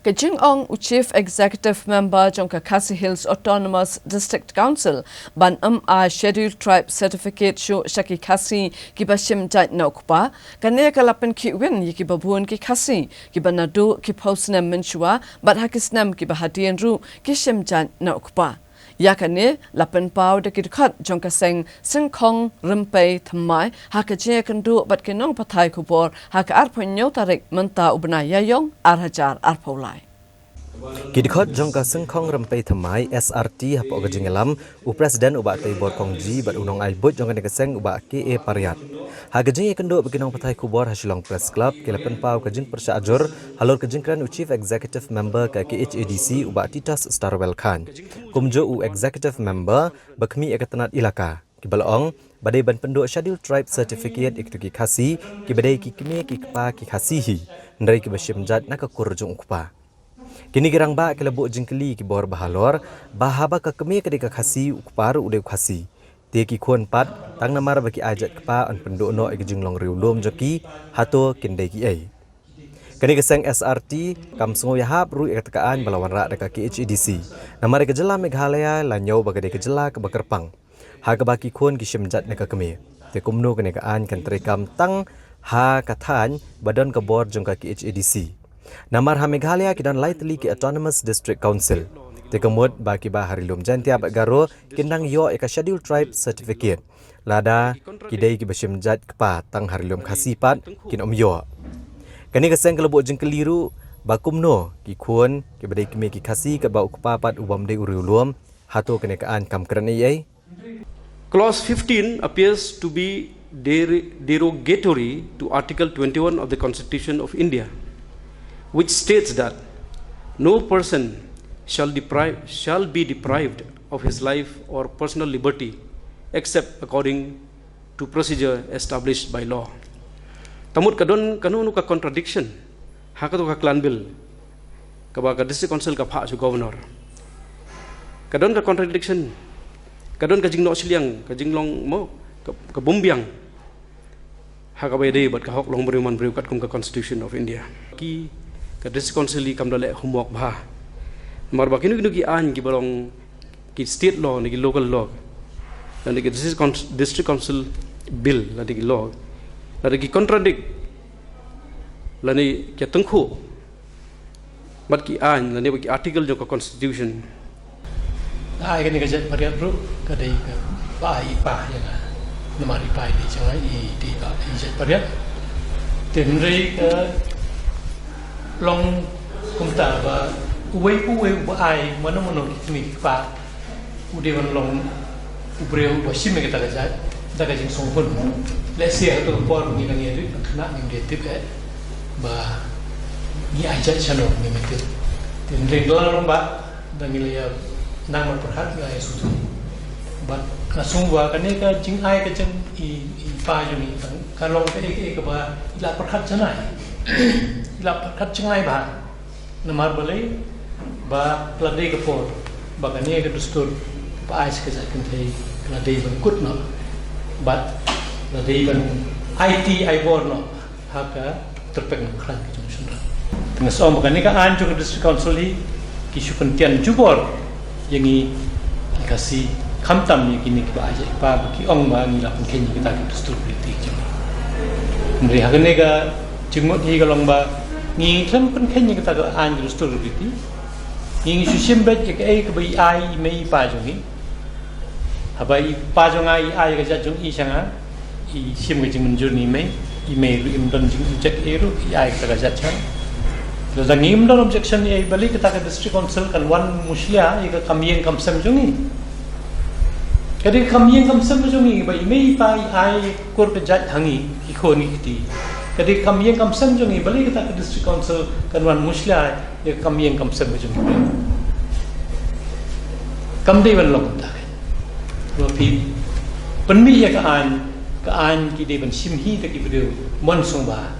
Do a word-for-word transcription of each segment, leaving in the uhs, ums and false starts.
Ka jingong u Chief Executive Member jong ka Khasi Hills Autonomous District Council ban ym ai Scheduled Tribe Certificate shuh sha ki Khasi kiba shim jait na u kpa, kane ka la pynkhih win ïa kiba bun ki Khasi kiba naduh ki phew snem mynshuwa bad ha ki snem kiba hadien ruh ki shim jait na u kpa. Ïa kane la pynpaw da ki dkhot jong ka seng Syngkhong Rympei Thymmai ha ka jingïakynduh bad ki nongpathai khubor ha ka arphew hynñiew tarik mynta u bnai Ïaiong ar hajar arphew lai. Ki dkhot jong ka Syngkhong Rympei Thymmai, S R T, hapoh ka jingïalam u President u Bah Teibor Kongji bad u nongai buit jong kane ka seng u Bah K A Pariat. Ha ka jingïakynduh bad ki nongpathai khubor ha Shillong Press Club, ki la pynpaw ka jingpyrshah jur halor ka jingkren u Chief Executive Member ka K H A D C u Bah Titus Starwell Chyne. Kumjuh u Executive Member ba khmih ïa ka tnat ilaka, kiba la ong ba dei ban pynduh Scheduled Tribe Certificate ïa kito ki Khasi kiba dei ki kmie ki kpa ki Khasi hi, hynrei kiba shim jait na ka kur jong u kpa. Kine ki rangbah ki la buh jingkylli ki bor ba halor, ba haba ka kmie ka dei ka Khasi, u kpa ruh u dei u Khasi, te ki khun pat, tang namar ba ki ai jait kpa yn pynduh noh ïa ka jinglong riewlum jong ki, hato kin dei kiei. Kane ka seng S R T kam sngew ïahap ruh ïa kata ka aiñ ba la wanrah da ka K H A D C, namar ïa ka jylla Meghalaya la ñiew ba ka dei ka jylla kaba kyrpang, ha kaba ki khun ki shim jait na ka kmie. Te kumno kane ka aiñ kan treikam tang ha ka thaiñ ba don ka bor jong ka K H A D C? Namar ha Meghalaya ki don lai tylli ki Autonomous District Council. Te ka mut ba kiba ha ri lum Jaiñtia bad Garo kin dang ïoh ïa ka Scheduled Tribe Certificate, lada ki dei kiba shim jait kpa tang ha ri lum Khasi pat kin ym ïoh. Kane ka seng ka la buh jingkylli ruh ba kumno ki khun kiba dei kmie ki Khasi katba u kpa pat u bym dei u riewlum, hato kane ka aiñ kam kren ei ei? Clause fifteen appears to be der- derogatory to Article twenty-one of the Constitution of India, which states that no person shall deprive shall be deprived of his life or personal liberty except according to procedure established by law. Te mut ka don kano kano ka contradiction ha kato ka klan bill kaba ka District Council ka phah sha u Governor. Ka don ka contradiction, ka don ka jingnoh shiliang, ka jinglong mo, ka, ka bym biang ha kaba ïadei bad ka hok long briew man briew katkum ka Constitution of India. Ki ka District Council hi kam da leh homework bha. Namar ba kino kino ki aiñ kiba long ki state law ne ki local law, lane ki district, Council- district council bill, lane ki law, lane ki contradict, lane ki tyngkhuh bad ki aiñ, lane bad ki article jong ka Constitution. Ai kane ka jait pariat ruh ka dei kaba ai i pa ïa nga. Namar i pa i dei jong nga, i dei ba i jait pariat. Te hynrei ka long kumta ba uwei uwei uba ai mano mano ki kmie ki kpa u dei ban long u briew uba shim ïa kata ka jait da ka jingsngewhun. Lehse ha kato ka por ngi la ngi rit khynnah ngim dei tip eh ba ngi ai jait shano ngim tip. Te hynrei la long ba da ngi la ïa nang marpyrkhat ngi la ïa sngewthuh. Bad nga sngew ba kane ka jingai ka jong i, i pa jong ngi ka long kaei kaei kaba i la pyrkhat janai, i la pyrkhat jngai bha. Namar balei? Ba la dei ka por ba kane ka dustur ba ai sha ka jait kynthei ka la dei ban kut noh bad la dei ban aiti ai bor noh ha ka tyrpeng khlaiñ ka jong u shynrang. Te nga sngew ba kane ka aiñ jong ka District Council hi ki shu pyntian jubor ïa ngi ki Khasi, khamtam ïa kine kiba ai jait kpa ba ki ong ba ngi la pynkheiñ ïa kata ka dustur ka riti jong ngi. Hynrei ha kane ka jingmut hi ka long ba ngi khlem pynkheiñ ïa kata ka aiñ ka dustur ka riti. Ngi ngi shu shim beit ïa kaei kaba i ai i mei i pa jong ngi. Haba i pa jong nga i ai ka jait jong i sha nga, i shim ka jingmynjur na i mei, i mei ruh im don jingobject ei ruh, i ai kata ka jait sha nga. Lada ngim don objection ei, balei kata ka District Council kan wan mushlia ïa ka kam ïing kam sem jong ngi? Ka dei ka kam ïing kam sem jong ngi ba i mei i pa i ai kur ka jait ha ngi, i khun i kti. Ka dei ka kam ïing kam sem jong ngi, balei kata ka District Council kan wan mushlia ïa ka kam ïing kam sem ka jong ngi? Kam dei ban long kumta. Ba phi pynmih ïa ka aiñ, ka aiñ ki dei ban shim hi da ki briew mon sngewbha.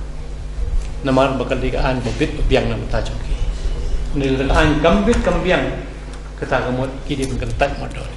Namar ba ka dei ka aiñ ba bit ba biang na ka bynta jong ki. Hynrei lada ka aiñ kam bit kam biang, kata ka mut ki dei ban kyntait mardor.